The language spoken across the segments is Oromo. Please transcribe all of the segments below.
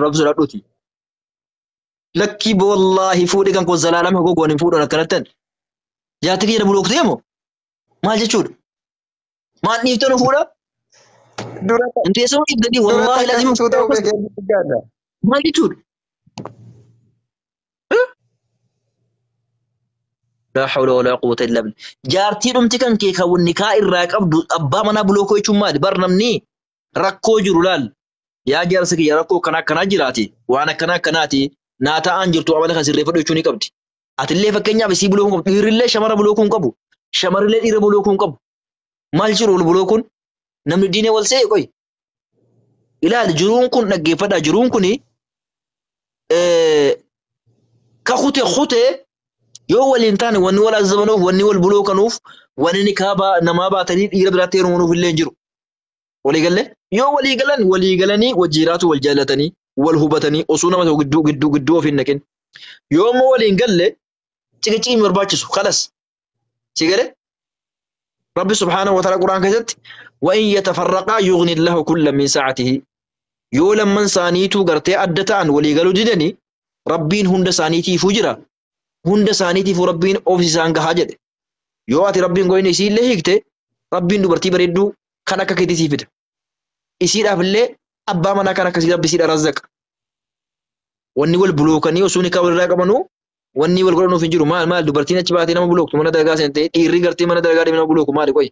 Rabbi sodaadhuuti. Lakkii wallaahi fuudhee kan koo zalaalama gogoon hin fuudhan akkanattan. Jaartii kiyya na bulooktee moo? Maal jechuudha? Maal dhiiftee nu fuudha? Dura Inteessuma dhiiftanii dura wallaahi takka lazima suuta hubee keessa guddaadha. maal jechuudha? Laa hawla walaa quwwata illaa billah. Jaartii dhumti kan kee kan nikaa irraa qabdu abbaa manaa bulookoo jechuun maali? Bar namni rakkoo jiru laal. Yaa jaarsa kiyya rakkoo akkanaa akkanaa jiraati. Waan akkanaa akkanaati. Naa ta'aan jirtu amala kan sirreeffadhu jechuu ni qabdi. Atillee fakkeenyaaf isii bulookuu hin qabdu. Dhiirrillee shamara bulookuu hin qabu. Shamarrillee dhiira bulookuu hin qabu. Maal jiru wal bulookuun? Namni diinee wal se'e qoy. Ilaali jiruun kun dhaggeeffadhaa jiruun kuni ka kute kute yoo waliin taane wanni wal azzabanuuf wanni wal bulookanuuf wanni nikaa namaa baatanii dhiira biraatti heerumunuuf illee hin jiru. Walii galee yoo walii galan walii galanii wajji jiraatu wal jaallatanii wal hubatanii osoo nama tokko gidduu gidduu gidduu of hin naqin. Yoo immoo waliin galle ciqicii hin barbaachisu kalas. Si galee Rabbi subhaanahu wa ta'ala Qur'aan keessatti wa in yatafarraqaa yughni Allahu kullan min sa'atihi. Yoo lamman isaaniituu gartee adda ta'an walii galuu didanii Rabbiin hunda isaaniitiifuu jira. Hunda isaaniitiifuu Rabbiin obsi isaan gahaa jedhe. Yoo ati Rabbiin goyne isii illee hiikte Rabbiin dubartii bareedduu kan akka keetii sii fida. Isiidhaaf illee abbaa manaa kan akkasii Rabbi isiidha razzaqa. Wanni wal bulookanii osoo nikaa walirraa qabanuu wanni wal godhanuuf hin jiru. Maal maal dubartiin achi baatee nama bulooktu mana dalagaa seentee dhiirri gartee mana dalagaa deemee nama bulooku maali qoy.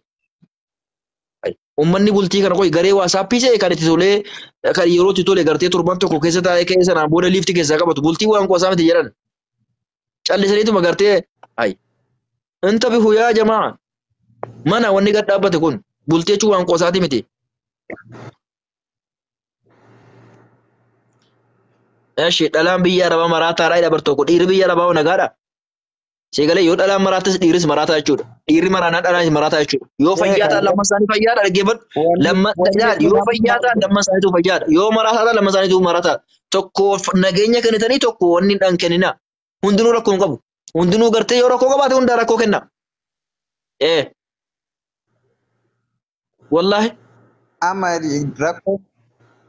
Uummanni bultii kana qoy garee waasaappii se'e kan itti tolee kan yeroo itti tole gartee torban tokko keessa taa'ee ka'ee sanaan booda liifti keessaa qabatu bultii waan qoosaa miti jedhan. Callisaniituma gartee ay. Intabihu yaa jamaa mana wanni gad dhaabbate kun bultii jechuun waan qoosaati miti. Eshi dhalaan biyya arabaa maraataadha jedha bar tokko dhiirri biyya arabaa hoo nagaadha. Seegalee yoo dhalaan maraates dhiirris maraataa jechuudha. Dhiirri maraanaa dhalaanis maraataa jechuudha. Yoo fayyaa ta'an lamman isaanii fayyaadha dhaggeeffadhu. Wanni Lamma wanni ilaali yoo nama fayyaa ta'an lamman isaaniitu fayyaadha. Yoo maraataa ta'an lamman isaaniitu maraataadha. Tokko nageenya kennitanii tokko wanni hin kenninaa. Hundinuu rakkoo hin qabu. Hundinuu gartee yoo rakkoo qabaate hundaa rakkoo kenna. Ee wallaahi. Amma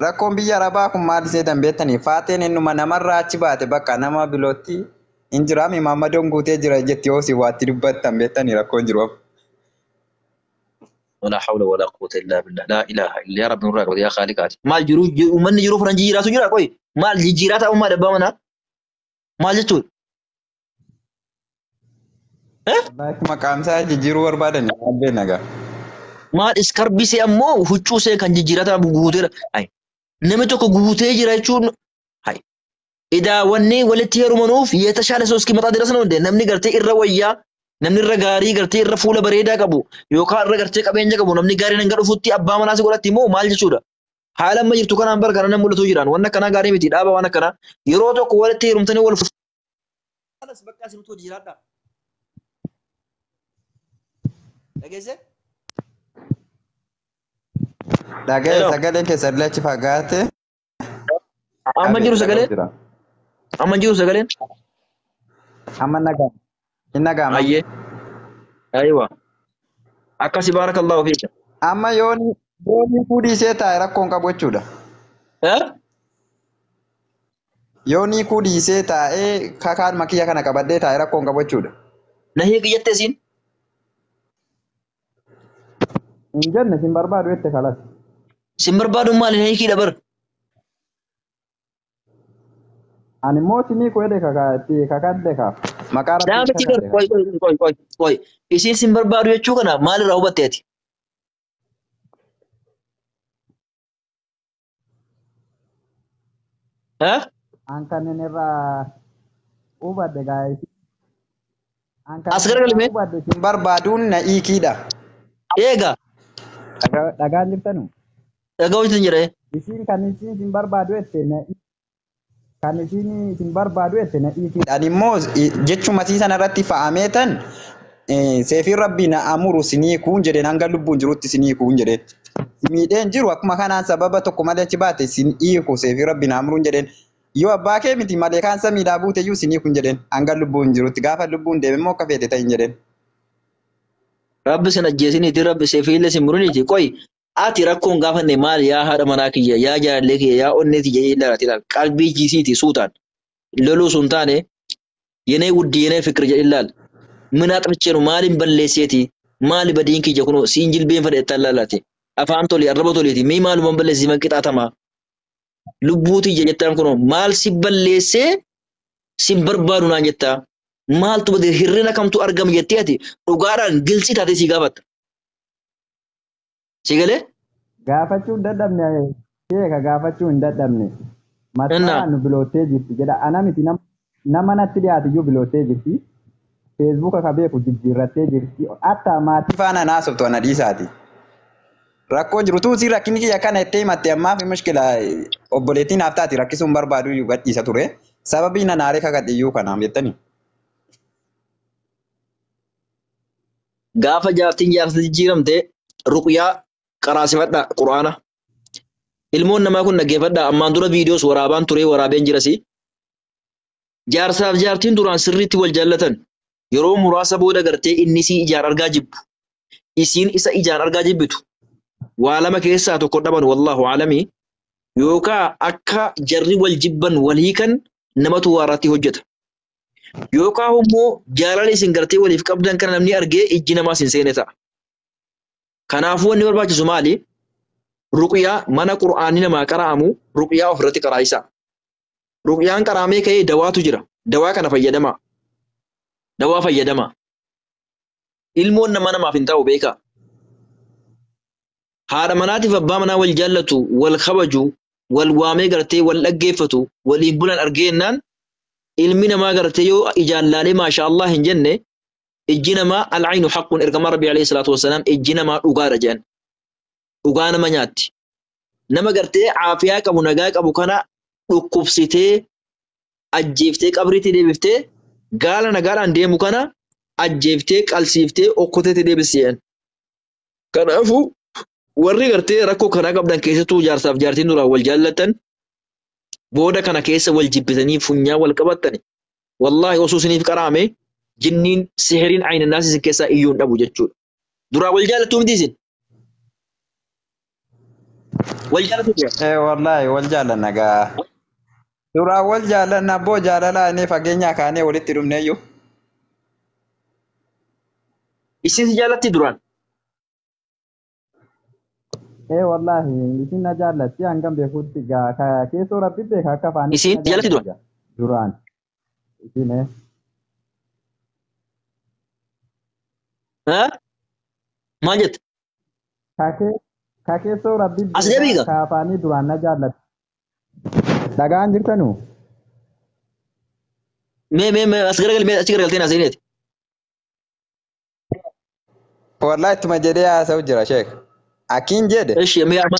rakkoon biyya arabaa kun maal seetan beektanii faateen innuma namarraa achi baate bakka nama bilootti hin jiraami maammadoon guutee jira jetti yoo si waatti dubbattan beektanii rakkoon jiru. ولا حول ولا قوة إلا بالله لا إله إلا يا رب نور راقب يا خالق maal jiru uummanni jiru faranjii jiraatu jira qoy maal jijjiiraa ta'uu maal abbaa manaa maal jechuudha? Eh? Maqaan isaa jijjiiruu barbaadan maal beekna gaa. Maal iskarbisee ammoo huccuu see kan jijjiiraa ta'an guuteera. Ay, namni tokko guutee jira jechuun ay, idaa wanni walitti heerumanuuf yeetashaala ሰው እስኪመጣ ድረስ ነው እንዴ namni gartee irra wayyaa namni irra gaarii gartee irra fuula bareedaa qabu yookaan irra gartee qabeenya qabu namni gaariin hanga dhufutti abbaa manaa si godhatti immoo maal jechuudha? Haala amma jirtu kanaan bar kana nama mul'atu jiraan waan akkanaa gaarii miti dhaaba waan akkanaa yeroo tokko walitti heerumtanii wal Alas bakka isin hojii jiraadha. Dhageesse? Dhaga'e Hello. sagaleen keessa illee achi fagaate. Amma jiru sagaleen? Jira. Amma jiru sagaleen? Amma nagaa. Hin nagaama. Ayyee. Aywa. Akkasi baarakallahu fiika. Amma yooni kuudhiisee taa'e rakkoon qabu jechuudha. Eh? Yooni kuudhiisee taa'ee kakaan makiyya kana qabadhee taa'e rakkoon qabu jechuudha. Na hiiki jette isiin? Hin jenne sin barbaadu jette kalas. Sin barbaadu maali na hiikii dabar? Ani immoo sinii koo jedhe kakadhe kaaf. Maqaa rabbii Daamiti gar kakadhe. qoy qoy qoy qoy qoy. Isiin sin barbaadu jechuu kana maalirraa hubatte ati? Eh? An kanneen irraa hubadhe gaa'e. An As kanneen irraa garagalme? hubadhe sin barbaaduun na hiikiidha. Eega. Dhagaan jirtanu. Dhagaa hojjetan jedhe. Isiin kan isiin sin barbaadu jette na kan isiin sin barbaadu jette na hiikiidha. Ani immoo jechuma sii sana irratti fa'amee tan seefiin rabbii na amuru sinii kuun jedheen hanga lubbuun jirutti sinii kuun jedheen. Miidheen jiru akkuma kanaan sababa tokko malee achi baate sin hiiku seefiin rabbii na amuruun jedheen. Yoo abbaa kee miti malee kaan samiidhaa buute iyyuu sinii kun jedheen hanga lubbuun jirutti gaafa lubbuun deeme immoo akka feete ta'in jedheen. Rabbi sin ajjeesiniiti rabbi seefiillee sin muriniiti qoy. Ati rakkoon gaafanne maal yaa haadha manaa kiyya yaa jaalallee kiyya yaa onnee tiyya ilaalaati ilaal. Qalbii jisiiti suutaan. Loluu sun taane yenee wuddi yenee fikir jedhi ilaal. Min axricheenu maaliin balleesseeti maali badiin kiyya kunoo siin jilbeen fedhe jettaan laalaati. Afaan tolii arraba toliiti mii maaluman balleessee man qixaatamaa. Lubbuu tiyya jettaan kunoo maal si balleessee sin barbaadu naan jettaa. Maaltu bade hirrina kamtu argama jettee ati dhugaadhaan gilsii taatee si gaafatta. Si galee? Gaafachuu hin dadhabne sheeka gaafachuu hin dadhabne. Masmaraan nu biloottee jirti jedha. Ana miti nama natti dhiyaate iyyuu biloottee jirti. Feesbuuka ka beeku jijjiirrattee jirti. Hatta maatii faana naasoftu ana dhiisaati. Rakkoo jiru tuusi rakkinni kiyya kana itti himatte ammaaf mushkila obboleettiin naaf taati rakkisuun barbaadu iyyuu gadhiisa ture. Sababii na naaree kakadhe iyyuu kanaaf jettani. Gaafa jaartiin jaarsa jijjiiramte ruqyaa qaraasifadhaa quraana. Ilmoon namaa kun dhaggeeffadhaa ammaan dura viidiyoos waraabaan turee waraabeen jirasi. Jaarsaaf jaartiin duraan sirriitti wal jaallatan yeroo muraasa booda gartee inni isii ijaan argaa jibbu. Isiin isa ijaan argaa jibbitu. Waa lama keessaa tokko dhaban wallaahu alamii. Yookaa akka jarri wal jibban wal hiikan namatu waa irratti hojjeta. Yookaa immoo jaalala isin gartee waliif qabdan kana namni argee ijji namaa isin seene ta'a. Kanaafuu wanni barbaachisu maali? Ruqyaa mana qur'aanni namaa qara'amu ruqyaa ofirratti qaraa'isaa. Ruqyaan qaraamee ka'ee dawaatu jira. Dawaa kana fayyadamaa. Dawaa fayyadamaa. Ilmoon nama namaaf hin ta'u beekaa. Haadha manaatiif abbaa manaa wal jaallatu, wal kabaju, wal waamee gartee wal dhaggeeffatu, waliin bulan argeennaan ilmi namaa gartee yoo ijaan laalee maasha Allah hin jenne ijji namaa al'aynu haqqun ergamaa Rabbii alayhi salaatu wassalaam ijji namaa dhugaadha jedhan. Dhugaa nama nyaatti. Nama gartee caafiyaa qabu nagaa qabu kana dhukkubsitee ajjeeftee qabriitti deebiftee gaala nagaadhaan deemu kana ajjeeftee qalsiiftee okkoteetti deebisi jedhan. Kanaafuu warri gartee rakkoo kanaa qabdan keessattuu jaarsaaf jaartiin duraan wal jaallatan booda kana keessa wal jibbitanii funyaa wal qabattani. Wallaahi osoo isiniif qaraame jinniin sihiriin aynannaas isin keessaa iyyuu hin dhabu jechuudha. Duraan wal jaallattuu miti isin. Wal jaallattuu jira. Wallaahi wal jaallanna gaa. Duraan wal jaallanna abboo jaalalaa inni fageenyaa kaanee walitti dhumneeyyuu. Isin si jaallatti duraan. Wallaahi isin na jaallatti hangam beekutti gaa keessoo rabbi beeka akka afaan Isin na jaallatti jaallatti duraan. gaa duraan. Isin Haa? Maal jette? Ka keessoo rabbi As beeka deebiiga. ka afaanii duraan na jaallatti. Dhagaan jirtanuu? Mee mee mee as garagal mee achi garagaltee naa seeneeti. Wallaahi ittuma jedhee haasa'u jira sheek. Akkiin jedhe Ishi mee amma.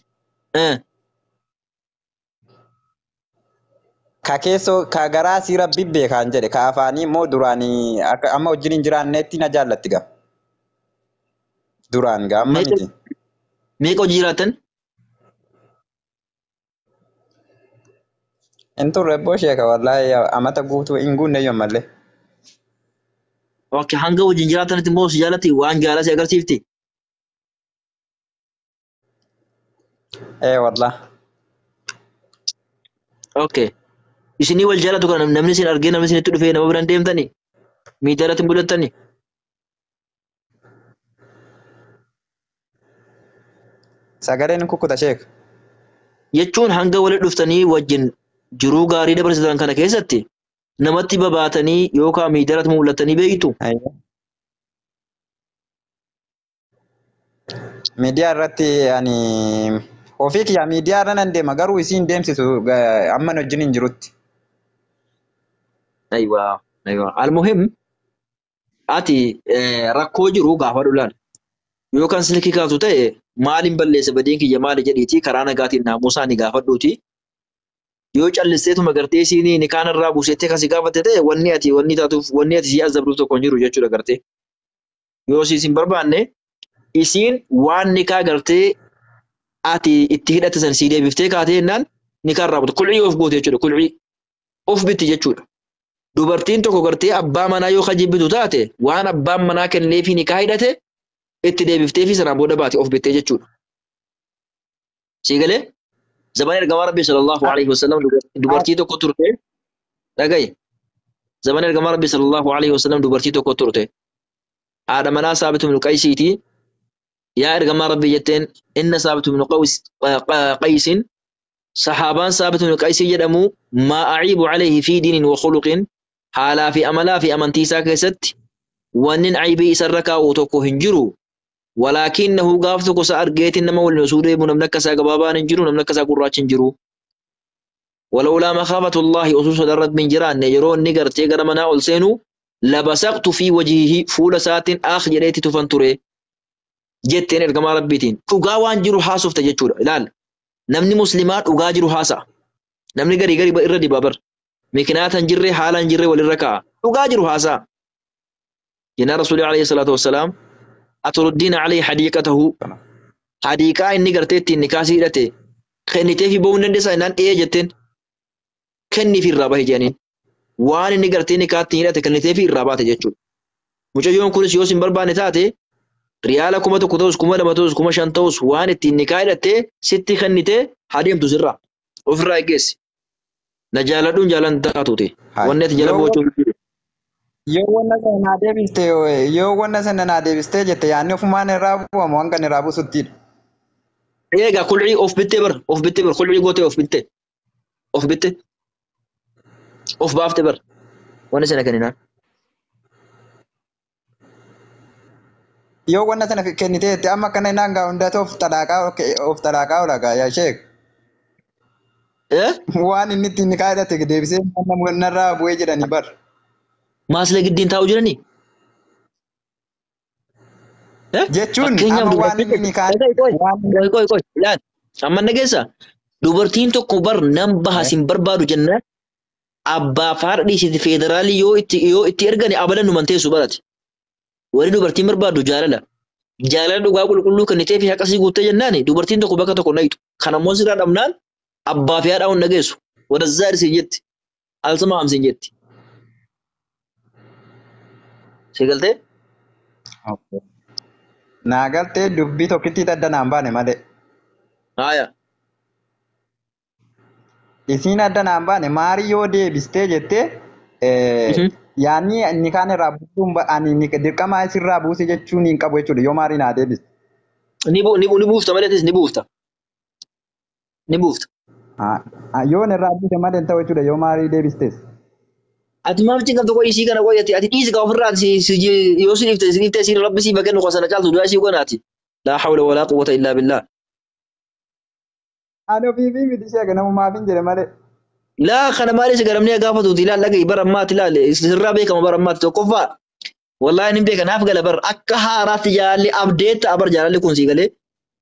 ka keessoo ka garaa si rabbi beekaan jedhe ka afaanii immoo duraanii akka amma wajjin hin jiraannetti na jaallatti gaa. Duraan gaa amma miti. Meeqa hojii jiraattan? Hin turre ebboo sheeka wallaahi amata guutuu hin guunne iyyuu ammallee. Okay, hanga wajjin jiraatanitti immoo si jaallatti waan jaalala si agarsiifti. Wallaahi. Okay. Isinii wal jaalatu kana namni isin argee namni isinitti dhufee nama biraan deemtanii miidiyaa irratti hin mul'attanii. Sagaleen kukkuta sheeka. Jechuun hanga walitti dhuftanii wajjin jiruu gaarii dabarsitan kana keessatti namatti babaatanii yookaan miidiyaa irratti mul'attanii beektu. Miidiyaa irratti ani ofii kiyya miidiyaa irra nan deema garuu isiin deemsisu amma wajjin hin jirutti. Ayiwaa, ayiwaa. Almuhim ati rakkoo jiru gaafa dhulaan yookaan silkii kaaftu ta'e maaliin balleessa badiin kiyya maali jedhiitii karaa nagaatiin naamusaa ni gaafadhuuti. Yoo callisteetuma gartee isiin ni kaan irraa buusettee kan si gaafatte ta'e wanni ati wanni taatuuf wanni ati si azabduuf tokko hin jiru jechuudha gartee. Yoo siis hin barbaanne isiin waan nikaa gartee ati itti hidhatte san sii deebiftee kaatee jennaan nikaa irraa butu. Kulcii of goote jechuudha. Kulcii of bitti jechuudha. Dubartiin tokko gartee abbaa manaa yoo jibbitu taate waan abbaan manaa kenneefii nikaa hidhate itti deebiftee fi sanaan booda baate of bittee jechuudha. Sii galee zamana ergamaa Rabbii sallallahu alaihi wasallam dubartii tokko turte dhagaye. Zamana ergamaa Rabbii sallallahu alaihi wasallam dubartii tokko turte. Haadha manaa Saabitu ibnu Qaysiiti. Yaa ergamaa Rabbii jetteen inna Saabitu ibnu Qaysin sahaabaan Saabitu ibnu Qaysii jedhamu maa aciibu alayhi fi diinin wa khuluqin haalaa fi amalaa fi amantii isaa keessatti wannin aybii isarra kaa'u tokko hin jiru. Walaakinnahu gaaf tokko isa argeetiin nama waliin osoo deemu namni akka isaa gabaabaan hin jiru, namni akka isaa gurraachi hin jiru. Walawlaa makaafatullaahi osoo sodaan Rabbiin jiraanne yeroo inni gartee gara manaa ol seenu labasaqtu fi wajhihi fuula isaatiin aakh jedheetti tufan ture jetteen ergamaa Rabbiitiin. Dhugaa waan jiru haasofte jechuudha. Ilaal, namni muslimaa dhugaa jiru haasa'a. Namni garii garii irra dibaa bar. Mikinaata hin jirre, haala hin jirre walirra kaa'a. Dhugaa jiru haasa'a. Jennaan Rasuulli alayhi salaatu wassalaam aturuddiina alayhi hadiiqatahu hadiiqaa inni gartee ittiin nikaasii hidhate kenniteefi ba'uu hin dandeessaa jennaan ee jetteen kenniif irraa bahe jedhaniin. Waan inni gartee nikaa ittiin hidhate kenniteefi irraa baate jechuudha. Mucayyoon kunis yoo sin barbaanne taate riyaala 1000 ta'us, 2000 ta'us, 5000 ta'us waan ittiin nikaa hidhattee sitti kennitee haa deemtu sirraa. Ofirraa eeggeessi. Na jaaladhuun jaalan taatuuti. Wanni ati jala boochuu jiru. Yoo wanna sana naa deebiste, yoo wanna sana naa deebistee jette, yaadni ofumaan irraa bu'amu hanga inni irraa buusuttidha. Eegaa kulcii of bittee bar, of bittee bar, kulcii gootee of bittee, of bittee, of baafte bar, wanni sana kenninaan. Yoo wanna sana kennitee jette, amma akkana innaan gaa hundatu of xalaaqaa ola gaa yaa sheek. Eh? Waan inni ittiin nikaa hidhate deebisee narraa bu'ee jedhanii bar. Maasila giddiin taa'u jiranii? Eh? Jechuun Fakkeenyaaf amma waan dubartiin inni nikaa qoy qoy waan qoy qoy qoy ilaali. Amma na geessa, dubartiin tokko bar nan baha sin barbaadu jennaan abbaa fi haadha dhiisiti federaalii yoo itti ergani abalan numan teessu barate. Warri dubartiin barbaadu jaalala. Jaalala dhugaa qulqulluu kennitee fi haqa sii guuttee jennaani dubartiin tokko bakka tokko nayitu. Kan ammoo sirraa dhabnaan abbaa fi haadha hin dhageessu. Wadazzaari siin jetti. Alsama siin jetti. Si galtee? Naa galtee, dubbii tokkittii adda naan baane malee. Haaya. Isiin adda naan baane, maarii yoo deebistee jettee yaanni inni kaan irraa buusuun ani dirqama isirraa buuse jechuun hin qabu jechuudha yoo maarii naa deebiste. Ni buufta malee, ni buufta. Ni buufta. Yoo inni irraa buuse malee hin ta'u jechuudha yoo maarii deebistes. Ati maaf cinqamtu? Qoy, isii kana qoy, ati dhiisi gaa ofirraa si si yoo si dhiifte si dhiifte, si rabbi si bakennu qosana caaltu du'a isii gonaati. Laa hawla walaa quwwata illaa billah. Ani ofiifii miti sheeka, namumaaf hin jedhe malee. Laa, kana maali si garamnee gaafatuuti? Ilaal, dhaga'i, bara ammaati ilaal, sirraa beekama bara ammaati tokkoffaa. Wallaahi nin beeka, naaf gala bar, akka haaraatti jaalalli abdeetta abar, jaalalli kun sii galee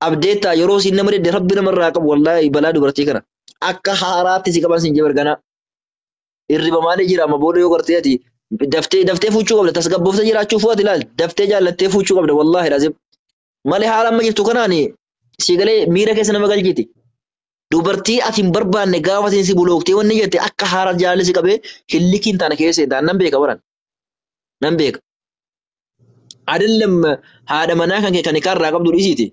abdeetta yeroo siin nama dedde rabbi namarraa qabu. Wallaahi balaa dubartii kana akka haaraatti si qaban siin jee barganaa. Irriba maali jira amma booda yoo gartee ati daftee daftee fuuchuu qabda, tasgabbooftee jiraachuu fuati, ilaal, daftee jaallattee fuuchuu qabda, wallaahi lazim. Malee haala amma jirtu kanaani sii galee miira keessa nama galchiti. Dubartii ati hin barbaanne gaafa isin si bulooktee wanni jette akka haara jaalalli si qabee hillikiin taana keessa hin nan beeka baran. Nan beeka. Adillam haadha manaa kan kee kan irraa qabdu dhiisiiti.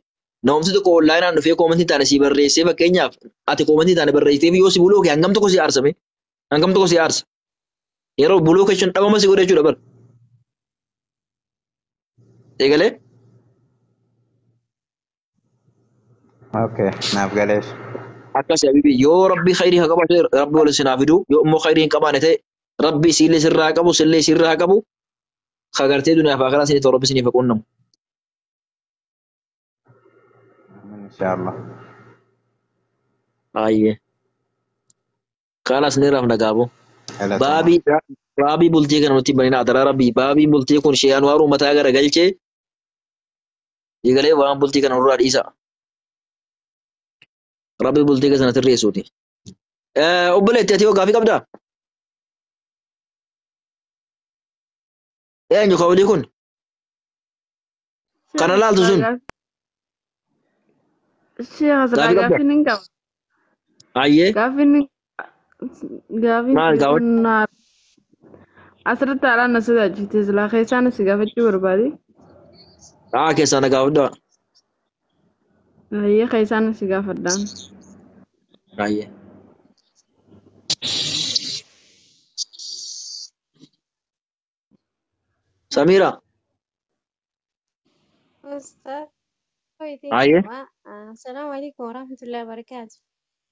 Namumti tokko onlaayinaan dhufee koomantii taane si barreessee, fakkeenyaaf ati koomantii taane barreessitee yoo si bulooke hangam tokko si aarsame? Hangam tokko si aarsa? Yeroo bulooke jechuun dhabama si godhe jechuudha bara. Eegalee? Okay, naaf galeef. Akkas habibi, yoo rabbi khayrii haa qabaate rabbi wal isin haa fidu, yoo immoo khayrii hin qabaanne ta'e rabbi isiillee sirraa haa qabu, sillee sirraa haa qabu, kagartee duniyaa fi akhiraa isinii ta'u, rabbi isiniif haa quunnamu. Inshaallah. Baay'ee. Kaalas ni rafna gaabo. Galatoomaa. Baabii bultii kana nutti banina, adaraa rabbii, baabiin bultii kun shee anwaaruu mataa gara galchee eegalee waan bultii kana nurraa dhiisa. Rabbi bultii keessa na sirreessuuti. Obboleetti, ati yoo gaafii qabdaa? Eenyu ka olii kun? Kana laaltu sun? Sheekh asirraa Gaafii qabdaa? gaaffiin hin qaba. Ayyee. Gaaffiin gaaffiin Maal gaafadhu? kun asirratti haalaan na sodaachifte, silaa keessaan si gaafachuu barbaade. Haa, keessaa na gaafadhaa. Hayyee keessaan si gaafadhaan. Baay'ee. Samiira. Ustaz, Hayyee. Assalamu alaikum warahmatullahi wabarakatuh.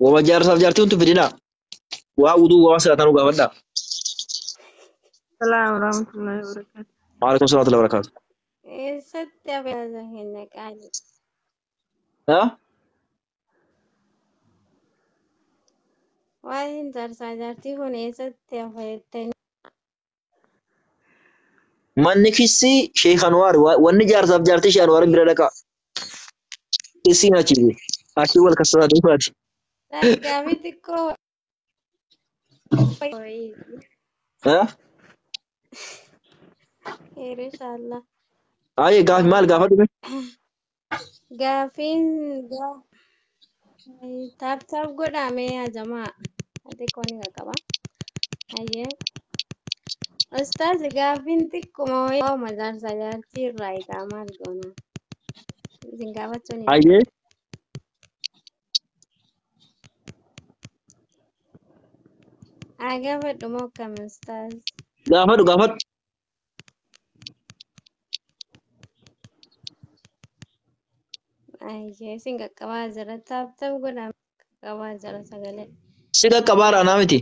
Wama jaarsaaf jaartii huntu fidina. Waa uduu waa silaatanuu gaafadha. Salaam warahmatullahi wabarakatuh. Waalaikum salaam wa barakaatu. Eessatti abaaza keenya qaali? Haa? Waa'een jaarsaa jaartii kun eessatti hafa jettanii? Manni kissii Sheekh Anwaar wanni jaarsaaf jaartii Sheekh Anwaar bira dhaqaa. Kissiin achi achi wal kassataa deemaati. Gaaffii xiqqoo wayii. Haa? Inshaallah. Hayyee gaafi maal gaafadhu mee? Gaaffiin taap taap godhamee hajamaa xiqqoo ni qaqqaba. Hayyee. Ustaaz gaaffiin xiqquma wayii waa'uma jaarsaa jaartii irraa egaa maal goona? Isin gaafachuu ni Hayyee. Haa gaafadhu moo akkami ustaaz? Gaafadhu gaafadhu. Ayyee isin qaqqabaa jira. Taap taap godhamee qaqqabaa jira sagalee. Si qaqqabaara anaa miti.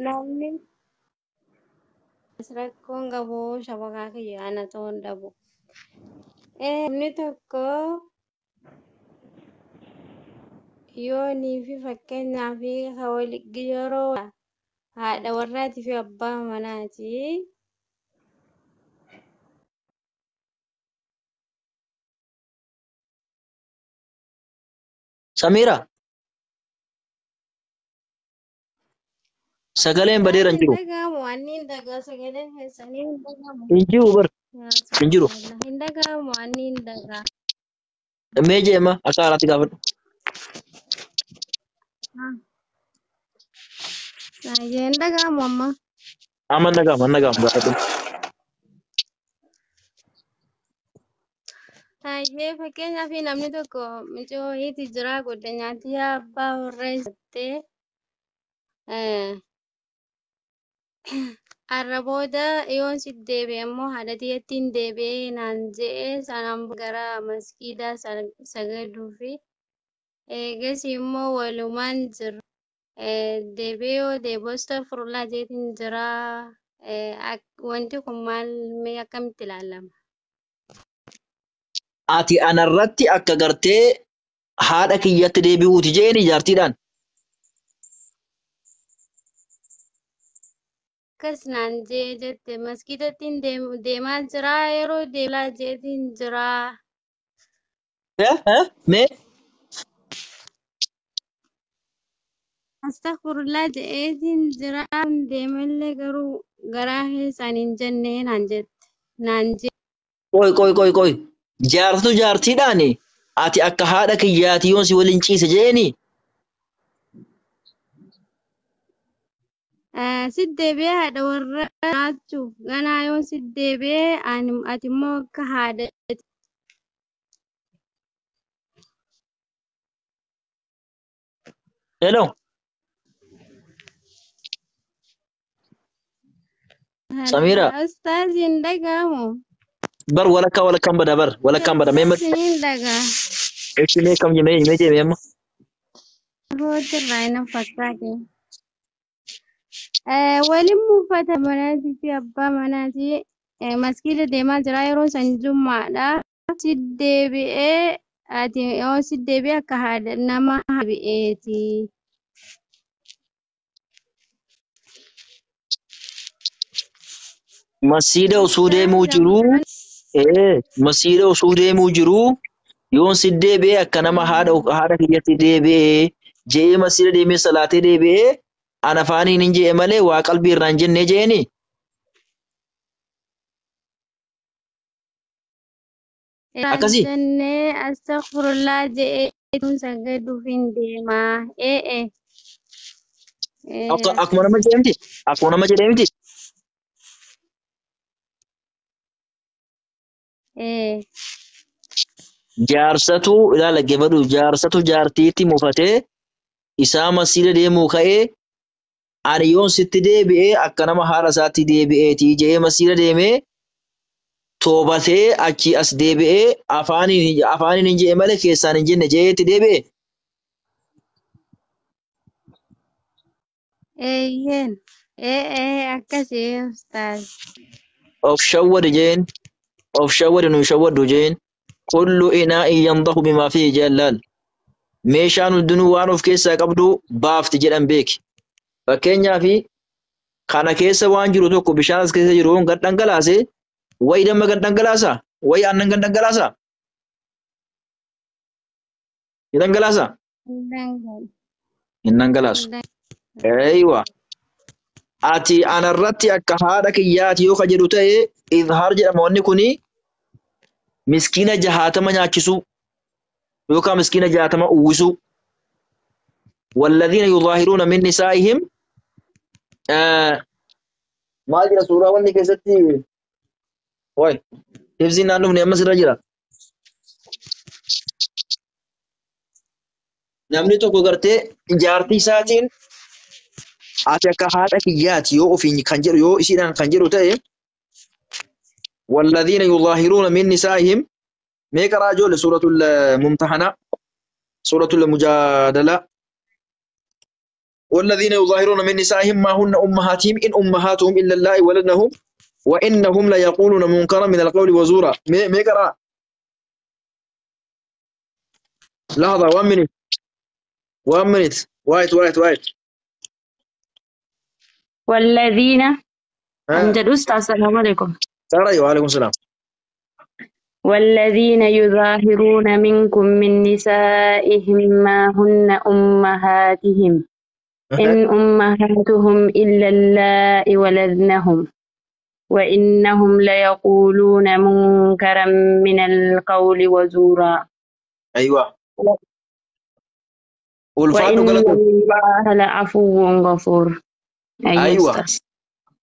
Namni rakkoon qabu shabakaa kiyya ana ta'uu hin dhabu. Namni tokko yoonii fi fakkeenyaaf yeroo haadha warraatii fi abbaa manaati. Samiira. Sagaleen badeera hin Hin jiru. dhaga'amu anni hin dhaga'a sagaleen keessanii hin dhaga'amu. Hin jiru bar. Hin jiru. Hin dhaga'amu anni hin dhaga'a. Mee jeema akka haaraatti gaafadhu. Ayyee hin dhaga'amu amma. Amma hin dhaga'amu hin dhaga'amu gaafadhu. Ayyee fakkeenyaaf namni tokko mucoo wayiitu jira goddanyaatti abbaa warra isattee har'a booda yoon si deebi'e immoo haadha tiyyatti hin deebi'ee naan je'ee sanaan gara maskiidaa sagaduu fi eegas immoo walumaan jira. Deebi'ee yoo deebi'u astaghfirullah jeetiin jira. Wanti kun maal mee akkamitti ilaalama? Ati anarratti akka gartee haadha kiyyatti deebi'uuti jeeni jaartiidhaan. Akkas naan jee jette maskiidatti deemaa jira yeroo deemaa jeetiin jira. Mee Astaghfirullah je'eetiin jira deemallee garuu garaa keessaan hin jenne naan jette naan jee. Qoy qoy qoy qoy. Jaartu jaartiidhaan ati akka haadha kiyyaati yoon si waliin ciise jeeni. Si deebi'ee haadha warra jiraachuuf ganaa yoon si deebi'ee ati immoo akka haadha. Hello. Samiira. Ustaaz hin dhaga'amu. Bar walakkaa walakkaan bada bar walakkaan bada mee Hin dhaga'a. Echi mee kam mee mee jee mee amma. Boodirraa inni fakkaate. Waliin uffata manaatii fi abbaa manaatii maskiida deemaa jira yeroo san jummaadha. Si deebi'ee ati yoo si deebi'ee akka haadha nama deebi'eeti. Masiida osoo deemuu jiruu masiida osoo deemuu jiruu yoon si deebi'ee akka nama haadha kiyyatti deebi'ee je'ee masiida deemee salaatee deebi'ee ana afaaniin hin je'e malee waa qalbii irraa hin jenne je'eni. Akkasii. Jennee astaghfirullah je'ee sagaduuf hin deemaa. Akkuma nama jedhee miti. Akkuma nama jedhee miti. Jaarsatu ilaala dhaggeeffadhu jaarsatu jaartiitti mufatee isaa masiila deemuu ka'ee ani yoon sitti deebi'ee akka nama haadha isaatti deebi'eetii jedhee masiila deemee toobatee achi as deebi'ee afaaniin hin je'e malee keessaan hin jenne je'eetti deebi'e. Eeyyeen. Ee akkasii ustaaz. Of shawwadi jeen of shawwadi nu shawwaddu jeen kullu inaa'in yandahu bimaa fiihi jallaal. Meeshaan hundinuu waan of keessaa qabdu baafti jedhan beeki. Fakkeenyaaf kana keessa waan jiru tokko bishaan as keessa jiru gad dhangalaase wayi damma gad dhangalaasaa? Wayi aannan gad dhangalaasaa? Ni dhangalaasaa? Hin dhangalaasu. Eeywa. Ati anarratti akka haadha kiyyaati yoo ka jedhu ta'e izhaar jedhama wanni kuni miskiina 60 nyaachisuu yookaan miskiina 60 uwwisuu. والذين يظاهرون من نسائهم maal jira suuraa wanni keessatti way hifziin naan dhufne ammas irra jira. Namni tokko gartee jaartii isaatiin ati akka haadha kiyyaati yoo ofiin kan jedhu yoo isiidhaan kan jedhu ta'e والذين يظاهرون من نسائهم mee qaraa ijoollee suuratul mumtahanaa suuratul mujaadalaa والذين يظاهرون من نسائهم ما هن أمهاتهم إن أمهاتهم إلا اللائي ولدنهم وإنهم ليقولون منكرا من القول وزورا. مي قرأ لحظة 1 minute 1 minute wait wait wait. والذين أمجد أستاذ السلام عليكم. وعليكم السلام. والذين يظاهرون منكم من نسائهم ما هن أمهاتهم إن أمهاتهم إلا اللائي ولدنهم وإنهم ليقولون منكرا من القول وزورا. أيوة. وإن الله لعفو غفور. أيوة.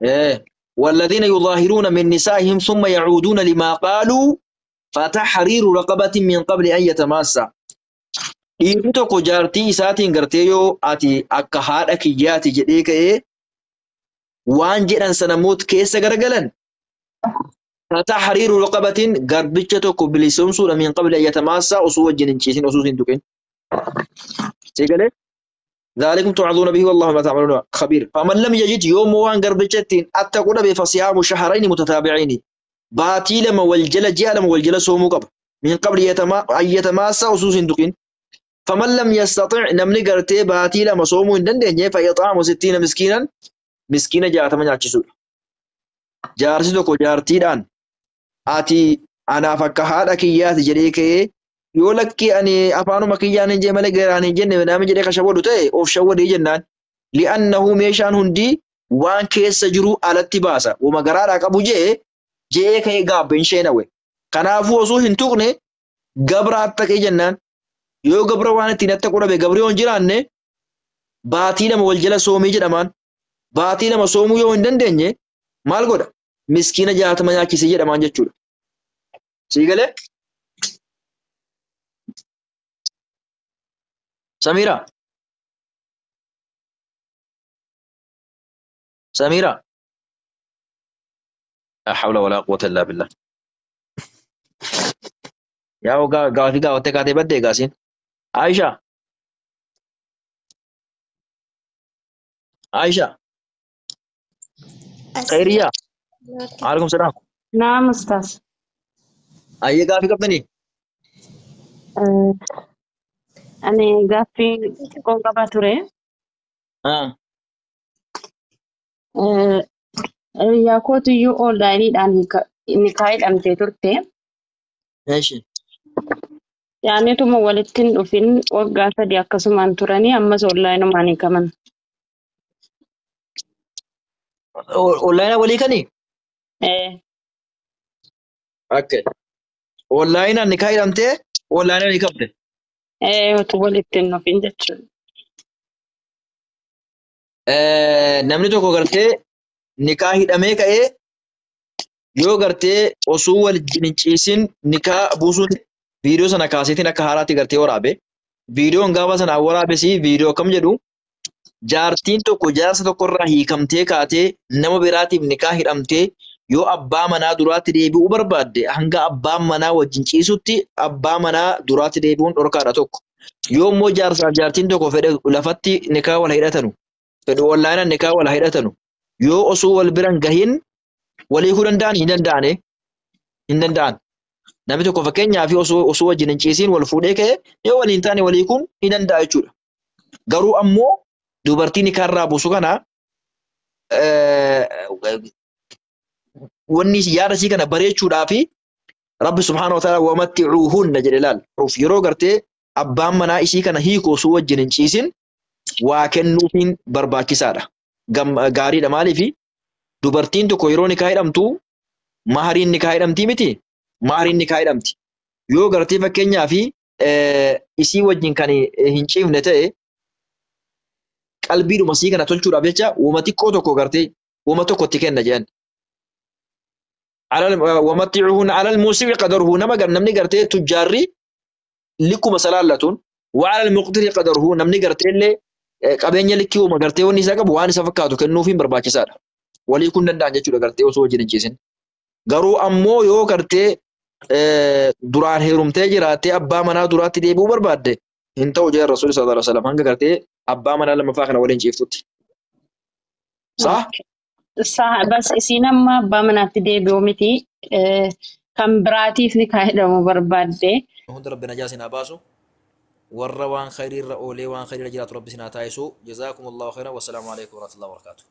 إيه. والذين يظاهرون من نسائهم ثم يعودون لما قالوا فتحرير رقبة من قبل أن يتماسا. Dhiirri tokko jaartii isaatiin gartee yoo ati akka haadha kiyyaati jedhee ka'ee waan jedhan sana moot keessa garagalan fatahriiru raqabatin garbicha tokko bilisoomsuudha min qabli an yatamaassaa osoo wajjin hin ciisin osoo hin tuqin. Seegalee ذلكم توعظون به والله ما تعملون خبير. فمن لم يجد يوم وان غربچتين اتقوا به فصيام شهرين متتابعين باتي لما والجل جاء لما والجل صومو قبل من قبل أن يتماسى أسوس دقين. فمن لم يستطع نمني غرتي باتي لما صومو هندندنيه فيطعم 60 مسكينا مسكينة جاتما nyaachisuu. Jaarsi tokko jaartiidhaan ati anaaf akka haadha kiyyaati jedhee ka'ee yoo lakkii ani afaanuma kiyyaan hin jee malee garaan hin jenne namni jedhee ka shawwadu ta'e of shawwadee jennaan. Li'annahu meeshaan hundi waan keessa jiru alatti baasa. Wama garaadhaa qabu jee ka'ee gaabbe hin sheenawe. Kanaafuu osoo hin tuqne gabra attaqee jennaan. Yoo gabra waan ittiin attaqu dhabe gabri yoo hin jiraanne baatii lama wal jala soomii jedhamaan. Baatii lama soomuu yoo hin dandeenye maal godha? Miskiina 60 nyaachisee jedhamaan jechuudha. Sii galee? Samira. Samira. La hawla wala quwwata illa billah. Yaa gaafii gaafattee kaatee baddee gaasiin. Aisha. Aisha. Khairiyya. Alaikum salaam. Naam ustaz. Ayyee gaafii qabdanii? Ani gaaffii xiqqoon qaba ture. Hiriyaa kootiyyuu onlaayiniidhaan nikaa hidhamtee turte. Yaanituma walitti hin dhufin waggaa 3 akkasumaan turanii ammas onlaayinumaan hiikaman. Onlaayina walii kanii? Okay. Onlaayinaan nikaa hidhamtee onlaayinaan hiikamte? Utuu walitti hin dhufin jechuudha. Namni tokko gartee nikaa hidhamee ka'ee yoo gartee osoo wal hin ciisin nikaa buusuun Viidiyoo sana kaaseetiin akka haaraatti gartee waraabe. Viidiyoon gaafa sana waraabes viidiyoo akkam jedhu, jaartiin tokko jaarsa tokkorraa hiikamtee kaatee nama biraatiif nikaa hidhamtee yoo abbaa manaa duraatti deebi'uu barbaadde, hanga abbaan manaa wajjin ciisutti abbaa manaa duraatti deebi'uun dhorkaadha tokko. Yoo immoo jaarsaaf jaartiin tokko fedhe lafatti nikaa wal hidhatanu, fedhe onlaayinaan nikaa wal hidhatanu, yoo osoo wal biran gahin walii danda'an hin danda'ane, hin danda'an. Namni tokko fakkeenyaaf osoo wajjin hin ciisiin wal fuudhee ka'e, yoo waliin taane walii kun ni danda'a jechuudha. Garuu ammoo dubartii nikaarraa buusu kana, wanni yaada isii kana bareechuudhaa fi Rabbi subhaanahu wa ta'ala wamatti'uuhunna jedhe laal. Yeroo gartee abbaan manaa isii kana hiiku osoo wajjin hin ciisin waa kennuufiin barbaachisaadha. Gaariidha. Maaliifi dubartiin tokko yeroo nikaa hidhamtu mahariin nikaa hidhamtii miti? Mahariin nikaa hidhamti. Yoo gartee fakkeenyaaf isii wajjin kan hin ciifne ta'e, qalbiidhuma isii kana tolchuudhaaf jecha wama xiqqoo tokko gartee wama tokko itti kenna jedhan. Wamatti'uuhunna alal muusi'i qadaruhu, nama namni gartee tujjaarri likkuma salaallatuun, wa alal muqtiri qadaruhu, namni gartee illee qabeenya likkii uuma gartee wanni isaa qabu waan isa fakkaatu kennuufiin barbaachisaadha. Walii kun danda'an jechuudha gartee osoo wajjin hin ciisin. Garuu ammoo yoo gartee duraan heerumtee jiraattee abbaa manaa duraatti deebi'uu barbaadde, hin ta'u jedhan Rasuulli sallallahu alaihi wasallam, hanga gartee abbaa manaa lammaffaa kana waliin ciiftutti. Saa? Bas isiin amma abbaa manaatti deebi'u miti, kan biraatiif nikaa hidhamu barbaadde. Hunda Rabbi najaa isin haa baasu. Warra waan khayriirra oolee waan khayriirra jiraatu Rabbi isin haa taasisu. Jazaakumullahu khairan. Wassalaamu alaikum warahmatullahi wabarakatuh.